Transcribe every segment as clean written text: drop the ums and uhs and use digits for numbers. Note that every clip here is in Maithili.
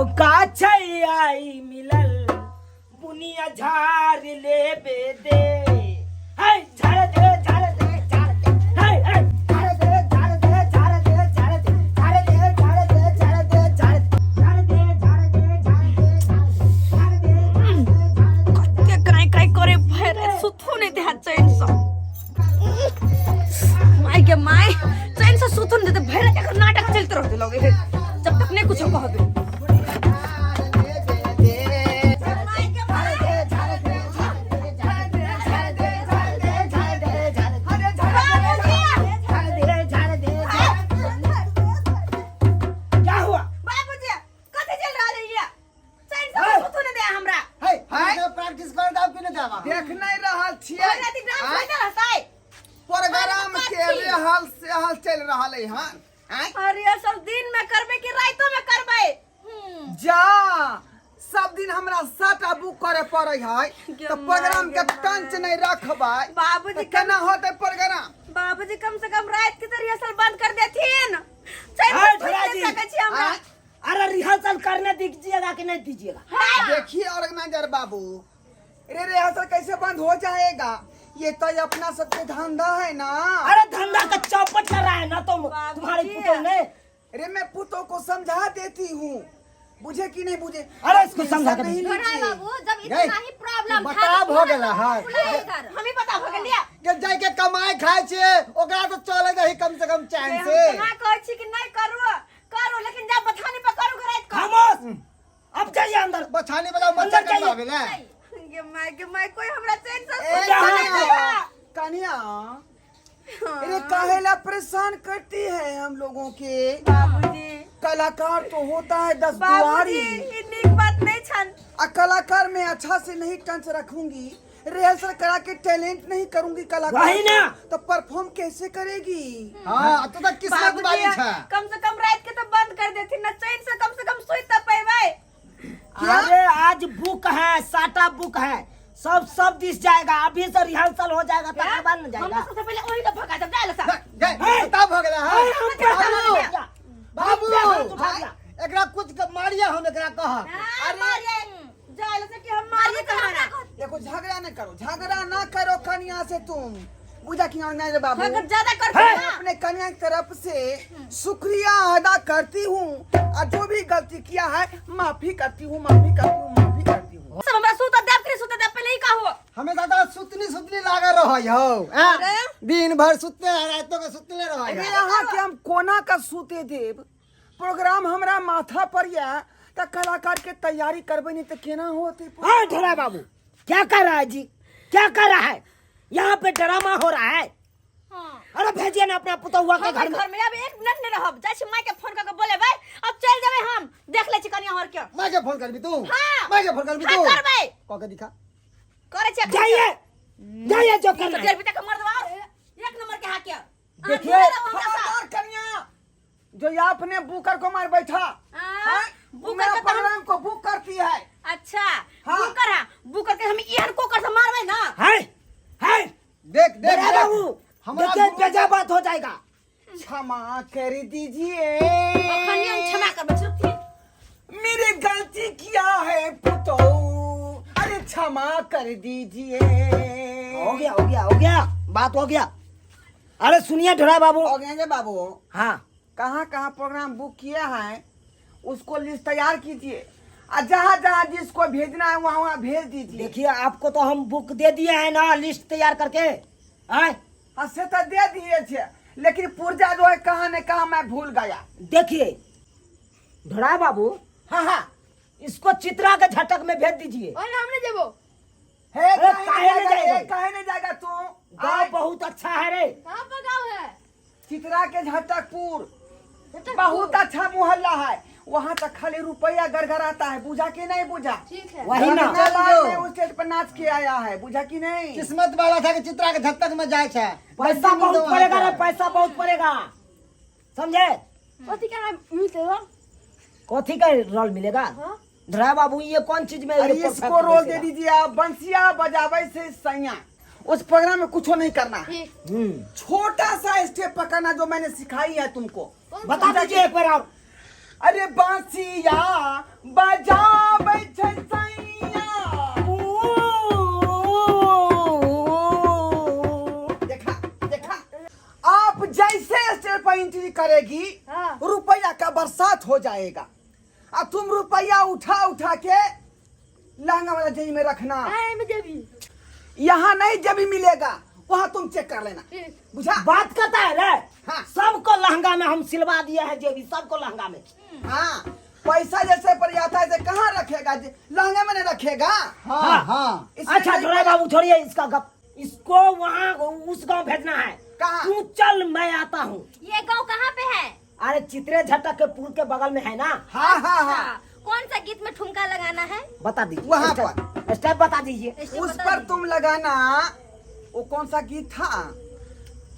मौका छै आई मिलल, बुनिया झाड़ ले बे दे। है झाड़ दे, झाड़ दे, झाड़ दे, है है झाड़ दे, झाड़ दे, झाड़ दे, झाड़ दे, झाड़ दे, झाड़ दे, झाड़ दे, झाड़ दे, झाड़ दे, झाड़ दे, झाड़ दे, झाड़ दे, झाड़ दे, झाड़ दे। कते काई काई करे भर सुथो नहीं दे चैन से। माय के my, चैन से सुथो नहीं देते भर, एकर नाटक चलते रहते लगे है जब तक नहीं कुछ कहबे। क्या हुआ? बाबूजी, कथि चल रहल है ये? चैन से सुथो नहीं दे हमरा। हे, हम प्रैक्टिस कर दाब कि नहीं दाबा? देख नहीं रहल छियै। भर राति डांस होइत रहतै। प्रोग्राम के रहल से हल चल रहल है हन। आँय? अरे, सब दिन में करबे कि रातो में करबे? जा सब दिन हमरा साटा बुक करे पड़े है गे तो प्रोग्राम के माय, गे टंच नहीं रखबै बाबूजी, तऽ केना होतै प्रोग्राम? बाबूजी, कम से कम रात के तो रिहर्सल बंद कर देथिन। चैन हाय, से सुति ठहरा नहीं जी। सकै छी हमरा। आँय? अरे, रिहर्सल करने दीजिएगा कि नहीं दीजिएगा? हाँ। देखिए ऑर्गेनाइजर बाबू, अरे रिहर्सल कैसे बंद हो जाएगा? ये तो अपना सबके धंधा है ना। अरे, धंधा का चौपट कर रहा है ना तुम। बाबूजी। तुम्हारे पुतों ने। अरे, मैं पुतों को समझा देती हूँ, बुझे कि नहीं बुझे? अरे, इसको समझा के नहीं दीजिए। लीजिए। बाबू, जब इतना ही प्रॉब्लम था बताब तो हो क्यों गेला ना है। बुलाए घर? हम ही पता हो गेलिया। के जाय के कमाए खाए छियै, ओकरा तो चले दही कम से कम चैन हम से। केना कहै छी कि नहीं करू, करू, लेकिन जब बथानी पर करू रात को। खामोश, अब जाइए अंदर। बछानी वाला मच्छर अंदर जाइए। कटवावे ले। गे my, गे my, कोई हमरा चैन से ए, सुते नहीं कन्या, देला। कन्या, अरे काहेला परेशान करती है हम लोगों के? बाबूजी। कलाकार तो होता है दस बाबूजी, दुआरी। ई नीक बात नहीं छन। आ कलाकार में अच्छा से नहीं टंच रखूंगी, रिहर्सल करा के टैलेंट नहीं करूंगी कलाकार वही ना। तो परफॉर्म कैसे करेगी? हाँ, तो तऽ किस्मत बाबूजी, वाली छै। कम से कम रात के तो बंद कर देथिन ना, चैन से कम से कम सुति त पेबै। अरे, आज बुक है, साटा बुक है, सब सब दिस जाएगा। अभी से रिहर्सल हो जाएगा तकर बाद न हम जाएगा। सबसे पहले ओही के भगा देब जाय सा। गए, बताब हो गेला है। अरे, हम पे हाथ बाबू, उठा दिया। बाबू, हम पे हाथ उठा दिया। एकरा कुछ के मारिए, हम एकरा कह। अरे जाय से कि हम मारिए कहाना। देखो, झगड़ा न करो, झगड़ा ना करो कन्या से तुम, बुझा कि नहीं रे बाबू? अगर ज्यादा कर है। मैं अपने कन्या की तरफ से शुक्रिया अदा करती हूँ और जो भी गलती किया है माफी करती हूँ, माफी करती हूँ, माफी करती हूँ। सब हमरा सुत देब कि सुत देब, पहले ही कहो। हमेशा तो सुतनी सुतनी लागल रहै हौ, हैं? अरे? दिन भर सुतले, रातो के सुतले रहै अरे हौ। यहाँ के हम कोना का सूते देव? प्रोग्राम हमरा माथा पर या त कलाकार के तैयारी करबे नहीं तो केना होते? हाँ ढोला बाबू, क्या कर रहा है जी? क्या कर रहा है? यहाँ पे ड्रामा हो रहा है। हाँ। अरे, भेजिए ना अपना पुतहुआ के हम घर में। घर में अब एक मिनट नहीं रहब। जाइ छी, माय के फोन करके बोलेबै, अब चल जेबै हम। देख लै छी कनिया हर के। माय के फोन करबी तू? हाँ। माय के फोन करबी हाँ, तू? करबै। कह के दिखा। करै छी अखन। जाइए, जाइए, जो करना है। देर भी तक मर्दवा एक नंबर के हाके। देखिए, खबरदार कन्या, जो ये आपने बुकर को मार बैठा हाँ, हैं? बुकर मेरा के तो हम- प्रोग्राम को बुक करती है। अच्छा। हाँ। बुकर, हाँ, बुकर के हम इहन कोकर से मारबै ना। है है देख देख ढोला देख। बाबू, हमरा देखिए, गुरु बेजा बात हो जाएगा। क्षमा कर दीजिए। अखन हम क्षमा करबै छुट्टी। मेरी गलती किया है पुतो, अरे क्षमा कर दीजिए। हो गया, हो गया, हो गया, बात हो गया। अरे सुनिए ढोला बाबू। हो गया जे बाबू। हाँ। कहाँ कहाँ प्रोग्राम बुक किया है, उसको लिस्ट तैयार कीजिए और जहाँ जहाँ जिसको भेजना है वहाँ वहाँ भेज दीजिए। देखिए, आपको तो हम बुक दे दिए हैं ना लिस्ट तैयार करके, आए? हाँ, से तो दे दिए थे, लेकिन पुर्जा जो है कहाँ ने कहाँ मैं भूल गया। देखिए ढोला बाबू। हाँ हाँ। इसको चित्रा के झटक में भेज दीजिए। और हम नहीं जेबो। हे, अरे, काहे काहे नहीं नहीं जाएगा? जाएगा? ए, काहे नहीं जाएगा तू? गाँव आए, बहुत अच्छा है रे। कहाँ पर गाँव है? चित्रा के झटकपुर बहुत अच्छा मोहल्ला है, वहाँ तक खाली रुपया गड़गड़ाता है, बुझा कि नहीं बुझा? ठीक है। वही ना। कितना बार चल मैं जो। उस स्टेज पर नाच के आया है, बुझा कि नहीं? किस्मत वाला था कि चित्रा के झटक में जाए छै। पैसा बहुत पड़ेगा रे, पैसा बहुत पड़ेगा, समझे? कथी का मिलते? कथी का रोल मिलेगा? हाँ। ढोला बाबू, ये कौन चीज में अरे ये इसको perfect role दे बैठेगा? दीजिए आप, बंसिया बजावे से सैया, उस प्रोग्राम में कुछ नहीं करना है। ठीक। छोटा सा स्टेप पकड़ना जो मैंने सिखाई है तुमको। बता दीजिए एक बार और। अरे बांसिया। जाएगा। अब तुम रुपया उठा उठा के लहंगा वाला जेबी में रखना। कहाँ में जेबी? यहाँ नहीं जेबी मिलेगा, वहाँ तुम चेक कर लेना। बुझा? बात करता है रे। हाँ। सबको लहंगा में हम सिलवा दिया है जेबी, सबको लहंगा में। हाँ, पैसा जैसे पर आता है कहाँ रखेगा? लहंगा में नहीं रखेगा। हाँ हाँ। इसलिए अच्छा नहीं ड्राइवर बाबू छोड़िए इसका गप, इसको वहाँ उस गांव भेजना है। कहाँ? तू चल, मैं आता हूँ। ये गांव कहाँ पे है? अरे चित्रे झटक के पुल के बगल में है ना। हाँ हाँ हाँ। अच्छा, कौन सा गीत में ठुमका लगाना है? बता दीजिए वहाँ स्टेप बता दीजिए। स्टेप उस बता पर दीजिए। तुम लगाना वो कौन सा गीत था?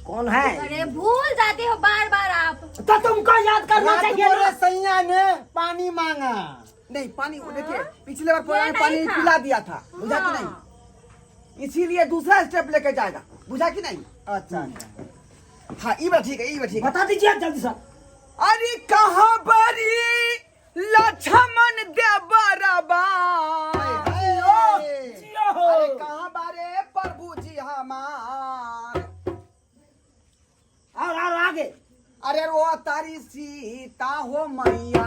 कौन है? अरे भूल जाते हो बार बार आप। तो तुमको याद करना रात चाहिए को ना। सैया ने पानी मांगा। नहीं पानी, वो देखिए पिछले बार पुराने ये नहीं पानी था। पिला दिया था, बुझा कि नहीं? इसीलिए दूसरा स्टेप लेके जाएगा, बुझा कि नहीं? अच्छा अच्छा। हाँ ये बात ठीक है, ये बात ठीक है। बता दीजिए आप जल्दी सर। अरे कहाँ बरी लक्ष्मण देवरबा, जियो हो। अरे कहाँ बारे प्रभु जी हमार। और आगे। अरे रो तारी सीता हो मैया,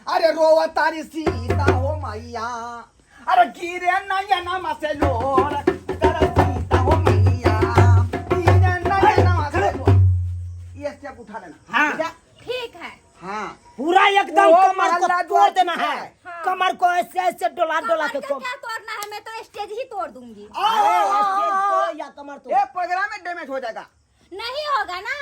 अरे रो तारी सीता हो मैया, अरे गिरे नयन से लोर, तारा सीता हो मैया, गिरे नयन से लोर। ये स्टेप उठा लेना। हाँ। ठीक है? ठीक है। हाँ पूरा एकदम वो कमर को महल्ला तोड़ द्वार देना है। है। कमर को ऐसे ऐसे डोला डोला कमर के का कम क्या तोड़ना है, मैं तो स्टेज ही तोड़ दूंगी। अरे स्टेज तोड़ या कमर तोड़, ये प्रोग्राम में डैमेज हो जाएगा। नहीं होगा ना।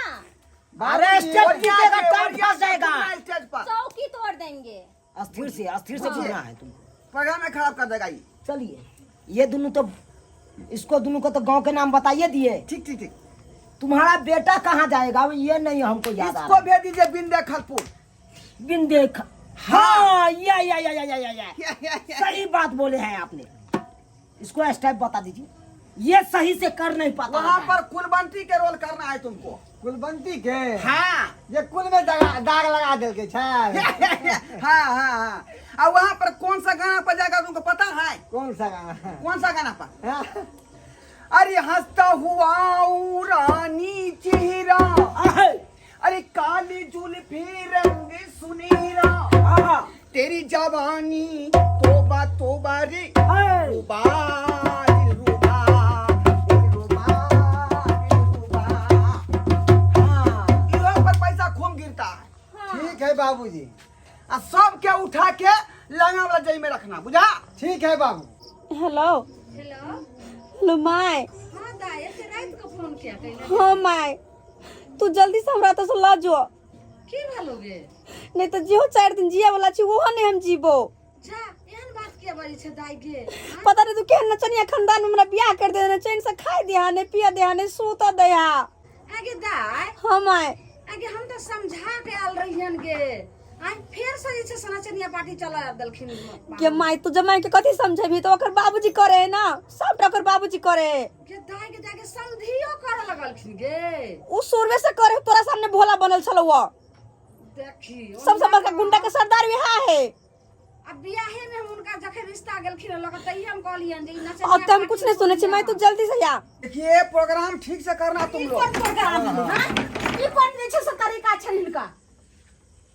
अरे स्टेज और टूटेगा, क्या टांग फंस जाएगा। स्टेज पर चौकी तोड़ देंगे। अस्थिर से अस्थिर से घूमना है तुमको, प्रोग्राम में खराब कर देगा ये। चलिए ये दोनों तो, इसको दोनों को तो गांव के नाम बताइए दिए। ठीक ठीक ठीक। तुम्हारा बेटा कहाँ जाएगा अब ये नहीं हमको याद आ इसको रहा। भेज दीजिए बिंदे खलपुर। बिंदे हाँ या या या या या या या सही बात बोले हैं आपने। इसको स्टेप बता दीजिए, ये सही से कर नहीं पाता। वहाँ पर कुलबंती के रोल करना है तुमको। कुलबंती के? हाँ। ये कुल में दाग लगा दिल के छै। हाँ हाँ हाँ। और वहाँ पर कौन सा गाना पर जाएगा तुमको पता है? कौन सा गाना? कौन सा गाना पर? हाँ? अरे हंसता हुआ रानी चेहरा, अरे काली जुल्फी रंग सुनहरा, तेरी जवानी तोबा तोबा रे, रुबा दिलरुबा, दिलरुबा, दिलरुबा। हाँ, इहो पर पैसा खूब गिरता है। ठीक है बाबूजी। आ सबके उठा के लहंगा वाला जेब में रखना, बुझा? ठीक है बाबू। Hello hello. Hello my. हाँ दाई, एते राति के फोन किया कैले? हाँ my, तू जल्दी से हमरा तो लऽ जो। की भेलो गे? नहीं तो जेहो 4 दिन जिया वाला छी ओहो नहीं हम जीबो। जा, एहन बात किया बजै छै दाई गे? पता नहीं तू केहन नचनिया खानदान में हमरा बियाह कर दे, चैन से खाए दिया नहीं, पिया दिया नहीं, सूत दिया। आगे दाई। हाँ my. आगे हम तो समझा के आल रहियन गे, आइ फेर से जे छै से नचनिया पार्टी चला देलखिन। के माय, तू जमाई के कथी समझेबी? तो ओकर बाबूजी करे है ना, सबटा ओकर बाबूजी करे है। गे दाई के जाके समधियो करे लगलखिन गे। उ शुरुए से करे, तोरा सामने भोला बनल छलो वो। देखी सबसे बड़का गुंडा के सरदार वहा है। अब बियाहे में हम उनका जखन रिश्ता गेलखिन लग तहिए हम कहलियन जे ई नचनिया अब तो हम कुछ नहीं सुने छी माय, तू जल्दी से आ। देखिए प्रोग्राम ठीक से करना तुम ई लोग। कोन प्रोग्राम है? हाँ? ई कोन जे छै से तरीका छनि हिनका?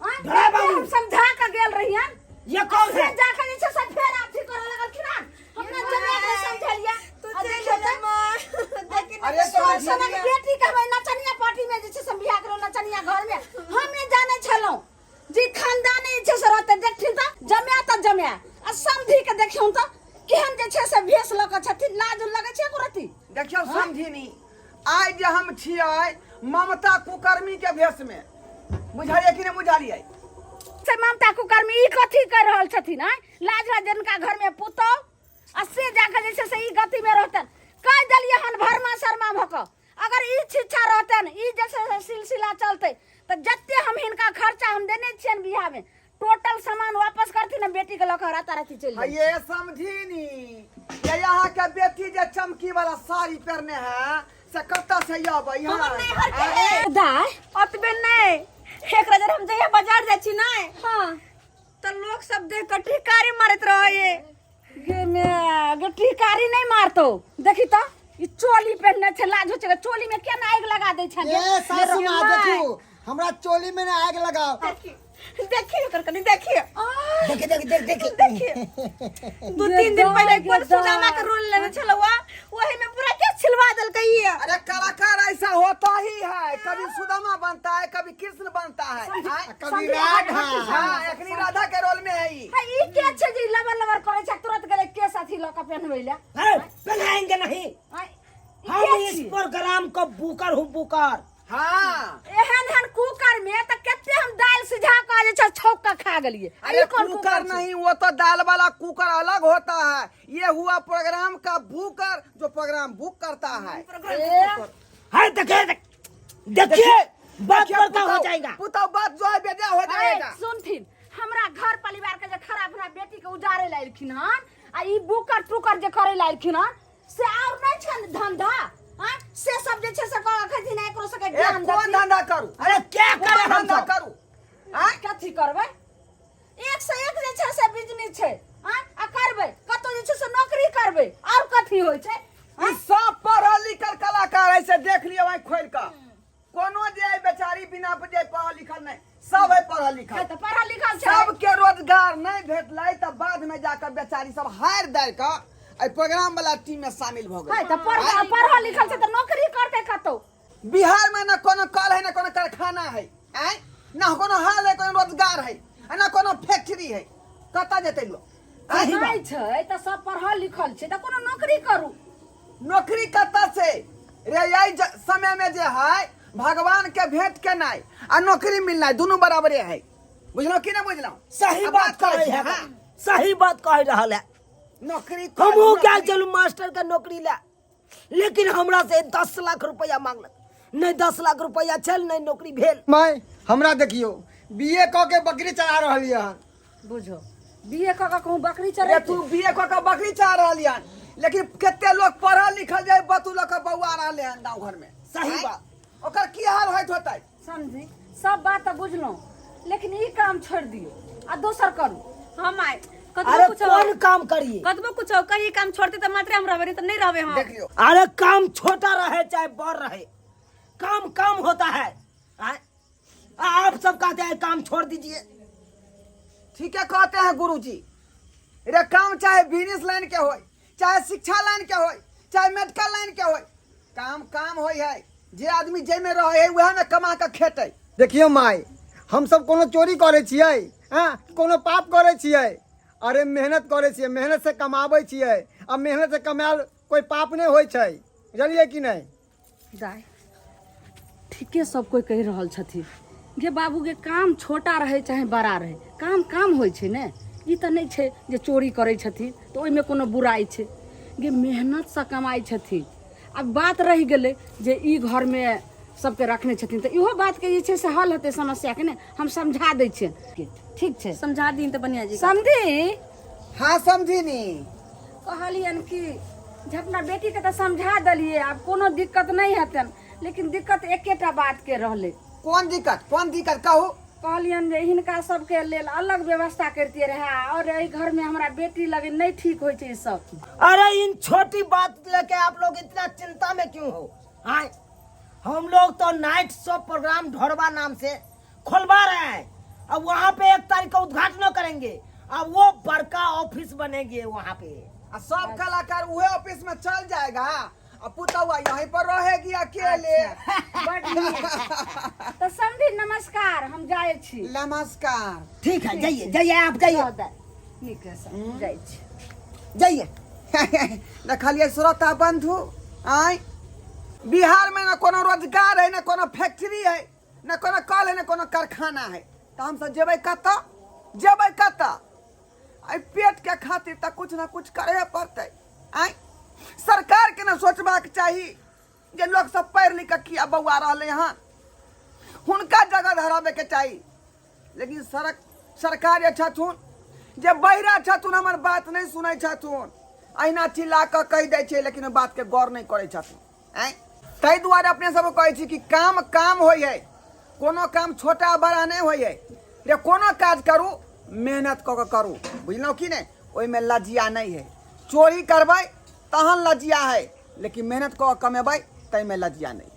हाँ? धरा बाबू। हम समझा के गेल रहियन। ये कौन है? से जाके जे छै से फेर अथी करऽ लगलखिन हन। अपना जमाई के समझलियै। तू आ चलि देखियौ जा तऽ। माय, देखी ना। अरे तोहर समझिए सनक बेटी के हम नचनिया पार्टी में जे छै से बियाह करो नचनिया घर में हम नहि जानै छलहुँ जे खानदान जे छै से रहतै। देखथिन तऽ जमाए तऽ जमाए आ समधी के देखियौ तऽ केहन जे छै से भेष लऽ कऽ छथिन, लाज लगै छै एको रत्ती? देखियौ समझिनी, आइ जे हम छियै ममता कुकर्मी के भेष में, बुझलियै कि नहि बुझलियै? से ममता कुकर्मी ई कथी कर रहल छथिन? आँय, लाज है जिनका घर में पुतहु आ से जाके जे छै से ई गति में रहतन। कहि देलियै हन भरमा शर्मा भऽ कऽ अगर ई शिक्षा रहतन, ई जे छै से सिलसिला चलतै तऽ जते हम हिनका खर्चा हम देने छियनि बियाह में टोटल सामान वापस करथिन, हम बेटी के लऽ कऽ राताराती चलि हाँ, जायब। ये समझिनी, ये यहाँ के बेटी जे चमकी वाला साड़ी पहनने है से कतऽ से अबै है? हमर नैहर के है। दाय ओतबे नहीं, एक रजर हम जहिया बाजार जाइ छी नै, हाँ, तऽ लोक सब देख कऽ ठिकारी मारैत रहै। गे मे गे, टिकारी नहीं मारतो। देखी तो ई चोली पहनने छै, लाज होइ छै, चोली में केना आगि लगा दै छै। ए सासू माँ, देखियौ हमरा चोली में ने आग लगाओ। देखिए ओकर कनी देखिए। देखिए देखिए देख देखिए। देखिए 2-3 दिन पहले एक बार सुदामा के रोल लेने छलवा, वही में पूरा के छिलवा देलकै ये। अरे कलाकार ऐसा होता ही है, कभी सुदामा बनता है, कभी कृष्ण बनता है, हाँ? कभी राधा। हाँ, अखनी राधा के रोल में है ई। है ई के छै जे लबर लबर करै छै, तुरंत गेलै केस अथी लऽ कऽ पेन्हबै लए? अरे पहनाएंगे नहीं। आँय, ई हम के इस छियै? प्रोग्राम को बुकर हूँ, बुकर। हाँ। एहन एहन कुकर में त कते हम दालि सिझा कऽ जे छै छौंक कऽ खा गेलियै। अरे ई कोन कुकर छै? नहीं, वो तो दाल वाला कुकर अलग होता है, ये हुआ प्रोग्राम का बुकर जो प्रोग्राम बुक करता है। ए, है देखिए देखिए बात देखिए, बड़का हो पुतौ- जाएगा। पुतौ बात जो है बेजा हो अरे, जाएगा। सुनथिन, हमरा घर परिवार के जे खराब हमरा बेटी के उजारे ला एलखिन हन आ ई बुकर टुकर जे करे ला एलखिन हन से और नहीं छन धंधा, हाँ? से सब जे छै से कऽ खथिन, एकरो सबके ए, ज्ञान कोन देथिन। धंधा करू? अरे क्या कोन करे हम धंधा सब? करू? आँय? कथी करबै? एक से एक जे छै से बिजनेस छै, हाँ? आ करबै कतौ जे छै से नौकरी करबै, और कथी होइ छै? ई सब पढ़ल लिखल कलाकार है से देख लियौ आँखि खोलि कऽ, कोनो जे है बेचारी बिना जे पढ़ल लिखल नहीं, सब है पढ़ल लिखल। है तऽ पढ़ल लिखल छै। सबके रोजगार नहीं भेटलै तऽ बाद में जाकर बेचारी सब हारि दारि कऽ एहि प्रोग्राम वाला टीम में शामिल भऽ है गेल। तऽ पढ़ल लिखल छै तऽ नौकरी करतै कतौ। बिहार में न कोनो कल है, न कोनो कारखाना है, आँय, न कोनो हाल है, कोनो रोजगार है, आ न कोनो फैक्ट्री है, कतऽ जेतै लोक? सही बात। नहि छै तऽ सब पढ़ल लिखल छै तऽ कोनो नौकरी करू। नौकरी कतऽ से रे? यही समय में जे है भगवान के भेंट केनाइ आ नौकरी मिलनाइ दुनू बराबरे है, बुझलहुँ कि नहि बुझलहुँ? सही आ बात करै कहे छी, है। हाँ। सही बात कह रहल है। नौकरी हमहूँ नौकरी- गेल चलू मास्टर के नौकरी ला, लेकिन हमरा से 10 लाख रुपया मांगलक, नहीं 10 लाख रुपया छल, नहीं नौकरी भेल। माय, हमरा देखियौ, बीए कऽ के बकरी चरा रहलियै हन। बुझो बीए कऽ कऽ कहूँ बकरी रे चरे? तू बीए कऽ के बकरी चरा रहलियै हन, लेकिन कते लोग पढ़ल लिखल जे बतू लऽ कऽ बौआ रहलै हन गाँव घर में। सही आँय? बात। ओकर की हाल होइत होतै? समझी, सब बात तऽ बुझलहुँ, लेकिन ई काम छोड़ि दियौ आ दोसर करू। हम आए कतबो अरे कुछ कौन काम करिए? कतबो कुछ हो कहीं काम छोड़ते तऽ मात्रे हम रहबे, नहीं तऽ नहीं रहबे हम। देख लियौ। अरे काम छोटा रहे चाहे बड़ रहे, काम काम होता है। आँय? आप सब कहते हैं काम छोड़ दीजिए। ठीक है कहते हैं गुरुजी। रे काम चाहे बिजनेस लाइन के होय, चाहे शिक्षा लाइन के होय, चाहे मेडिकल लाइन के होय, काम काम होय है। जे आदमी जाहिमे रहे है वएह में कमा के खेतै। देखियौ माय, हमसब कोनो चोरी करै छियै? हँ, कोनो पाप करै छियै? अरे मेहनत करै छियै, मेहनत से कमाबै छियै, आ मेहनत से कमायल कोइ पाप नहि होइ छै, बुझलियै कि नहि? दाय, ठीके सब कोइ कहि रहल छथिन गे बाबू गे, काम छोटा रहे चाहे बड़ा रहे, काम काम होइ छै ने। ई तऽ नहि छै जे चोरी करै छथिन तऽ ओहिमे कोनो बुराइ छै गे, मेहनतसँ कमाइ छथिन। आब बात रहि गेलै जे ई घरमे सबके रखने छथिन, तऽ इहो बातके जे छै से हल हेतै समस्याके ने, हम समझा दै छियनि, ठीक छै? समझा दीन तऽ बढ़िया जी। समझी? हाँ समझिनी। कहलियनि कि जे अपना बेटीके तऽ समझा देलियै, आब कोनो दिक्कत नहि हेतनि, लेकिन दिक्कत एकेटा बातके रहलै। कोन दिक्कत? कोन दिक्कत कहू? कहलियनि जे हिनका सबके लेल अलग व्यवस्था करितियै रहए, और एहि घरमे हमरा बेटी लगे नहि ठीक होइ छै ई सब। अरे इन छोटी बात लेके आप लोग इतना चिंता में क्यों हो? आए, हम लोग तो नाइट शो प्रोग्राम ढोरबा नाम से खोलवा रहे हैं, अब वहाँ पे 1 तारीख का उद्घाटन करेंगे, अब वो बड़का ऑफिस बनेगी वहाँ पे। आ सब कलाकार उहे ऑफिस में चल जाएगा आ पुतौआ यहीं पर रहेगी अकेले। बड नीक। तऽ समधी नमस्कार, हम जाइ छी। नमस्कार। ठीक है, जाइए जाइए आप जाइए। नीक है सब, जाइ छी। जाइए। देखलियै श्रोता बंधु, आय बिहार में न कोनो रोजगार है, न कोनो फैक्ट्री है, न कोनो कल है, न कोनो कारखाना है, तऽ हमसब जेबै कतऽ? जेबै कतऽ? आइ पेट के खातिर तऽ कुछ न कुछ करे पड़तै। आय सरकार के न सोचबाक चाही जे लोग सब पढ़ि लिख कऽ किया बौआ रहलै हन, हुनका जगह धराबे के चाही। लेकिन सड़क सरकार जे छथुन, जे बहिरा छथुन, हमर बात नहि सुनै छथुन, अहिना चिल्ला कऽ कहि दै छै, लेकिन ओहि बातके गौर नहि करै छथुन। आँय, ताहि दुआरे अपने सब कहै छी कि काम काम होइ है, कोनो काम छोटा बड़ा नहि होइ है। रे कोनो काज करू मेहनत कऽ कऽ करू, बुझलहुँ कि नहि? ओहिमे लजिया नहि है। चोरी करबै तहन लजिया है, लेकिन मेहनत कऽ कऽ कमेबै ताहिमे लजिया नहि।